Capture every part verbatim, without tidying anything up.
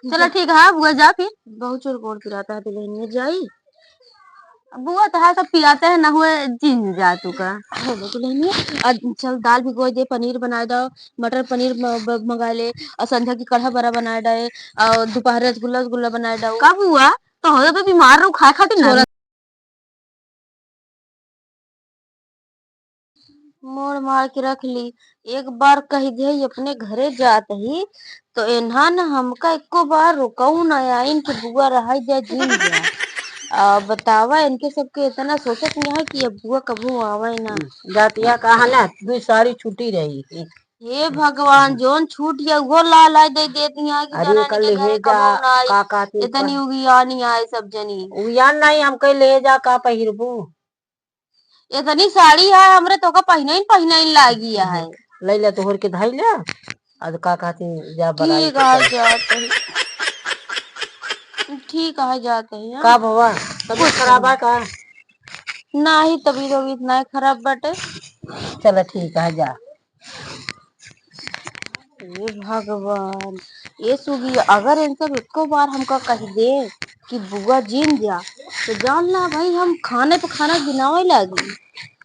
चला ठीक है, बुआ जा फिर। बहुत जोर गोड़ पिरात है दुल्हनिया, जाई। बुआ तोहार सब पिरात है, ना हुए जिन जा तू का। हेलो दुल्हनिया, आ, चल दाल भिगोए दे, पनीर बनाए दो, मटर पनीर म-, ब-, मंगाए ले, और संझा की कढ़ा बड़ा बनाए दे, और दोपहर रसगुल्ला, रसगुल्ला बनाए दो। का बुआ, तो हो तो बीमार रहू, खाए खातिर ना छोरा। मोड़ मार के रख ली। एक बार कहि दिहे अपने घरे जात ही, तो एन्हा न हमका एको बार रोकऊ ना आइन कि बुआ रहाई जा, जिन जा। आ, बतावा, इनके सबके इतना सोचत नहीं है कि अब बुआ कबहू आवे ना। जातिया कहा ना, दुई साड़ी छुट्टी रही। हे भगवान, जौन छूट गया, वो ला ला दे देती हैं कि अरे, जाना कल इनके घरे ले जा, कबहू ना आई। का कहती इतनी पर उगियानी आए सब जनी। उगियान नहीं, हम कह ले जा, का पहिरबू? इतनी साड़ी है हमरे, तोका पहिनाइन, पहिनाइन लागी है। ले ले, तोहर के धाई ले, आज का कहती जा बराई ठीक के है, चल। जात ही। ठीक है, जात ही, हाँ। का भवा, तबीयत कुछ खराब है नहीं। का? नाही, तबीयत वबीयत नाही खराब बाटे। चला ठीक है, जा। हे भगवान, ये सुगी, अगर इन सब एको बार हमका कहि दे कि बुआ जिन जा, तो जान ला भाई, हम खाने पे खाना गिनावे लागी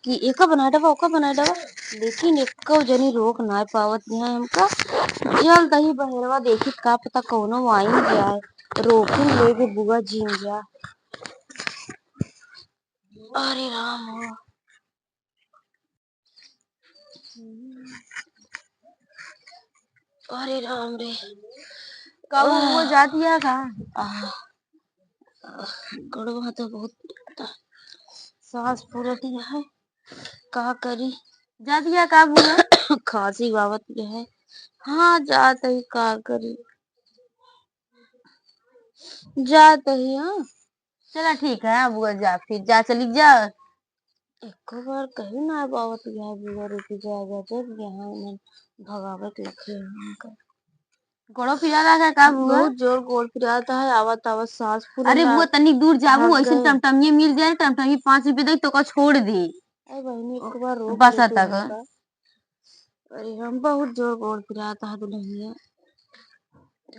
कि एका बनाए दवा, ओका बनाए दवा, लेकिन एको जनी रोक ना पावत यहाँ हमका। चल दही बहेरवा देखी, का पता कौनो आइन जाए, रोकिन ले के बुआ जिन जा। अरे राम हो। अरे राम रे। का वो, वो आह। जाती है का? आह, आह, गोड़वा तो बहुत दुखता। सांस फूलती है, का करी? जाती है का बुआ? खांसी बावत के है। हाँ, जात ही, का करी? जात ही, हाँ। चला ठीक है, बुआ जा, फिर जा, चली जा। एको बार कहीं ना आवत गया बुआ, रुक जा, गजब यहाँ इन्हें भगावे के लखे हैं हमका। गोड़ो पिरात है का बुआ? बहुत जोर गोड़ पिरात है, आवत आवत सांस फूले अरे ना। बुआ, तनी दूर जाबू, भाग ऐसे गए। टमटमिया मिल जाए, टमटमिया पाँच रुपये दे, तो का छोड़ दे। अरे बहनी, एक बार रोक बस लेते तक। हैं का? अरे हम बहुत जोर गोड़ पिरात है दुल्हनिया।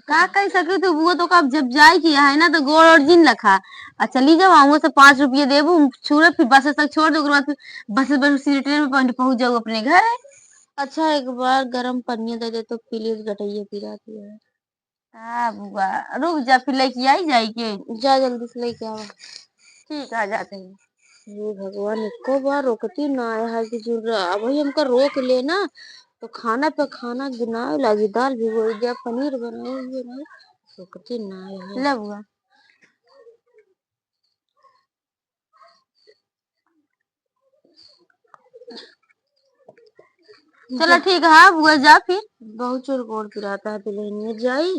का कह सके तू बुआ, तो का अब जब जाए की है ना, तो गोड़ और जिन लखा। आ चली जाओ, वहाँ से पाँच रुपये देबू, छुड़े, फिर बस तक छोड़ दे, ओकर बाद फिर बस, बस सीधे ट्रेन में पहुँच, पहुँच जाओ अपने घर। अच्छा, एक बार गरम पनिया दे दे तो please, गटैया पिराती है। हाँ बुआ, रुक जा, फिर लेके आई जाई के। जा जल्दी से लेके आवा। ठीक है, जाते हैं। हे भगवान, एको बार रोकती ना है कि जो र-, अबही हमका रोक ले ना, तो खाना पे खाना गिनावे लागी, दाल भिगोई जा, पनीर बनाई, ये बनाई, रोकती ना है। ले बुआ। चलो जा। ठीक है, बुआ जा फिर। बहुत जोर गोड़ पिरात है दुल्हनिया, जाई।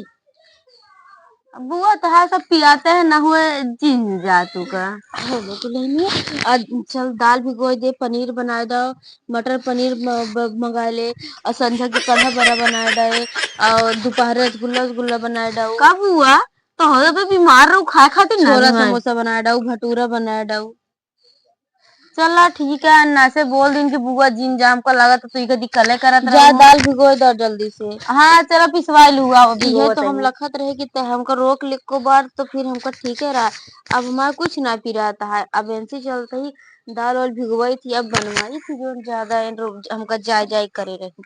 बुआ तोहार सब पिरात है, ना हुए जिन जा तू का। हेलो दुल्हनिया, आ, चल दाल भिगोए दे, पनीर बनाए दो, मटर पनीर म-, ब-, मंगाए ले, और संझा के कढ़ा बड़ा बनाए दे, और दोपहर रसगुल्ला, रसगुल्ला बनाए दो। का बुआ? तो हो तो बीमार रहू, खाए खातिर ना छोला बनाए। समोसा बनाए दो, भटूरा बनाए दो। चला ठीक है, अन्ना से बोल दिन कि बुआ जिन जा, हमका लागत तू इके दिक्कले करत जा, रहू। दाल भिगोए दो जल्दी से। हाँ, चला पिसवाई लू, आवा इहे भिगोए तो हम तनी। लखत रहे कि ते हमका रोक ले को बार, तो फिर हमका ठीक है रहा। अब हमारा कुछ ना पिरात है, अब इनसे चलते ही दाल वाल भिगवाई थी, अब बनवाई थी, जो ज्यादा इन रो-, हमका जाए जाए करे रही।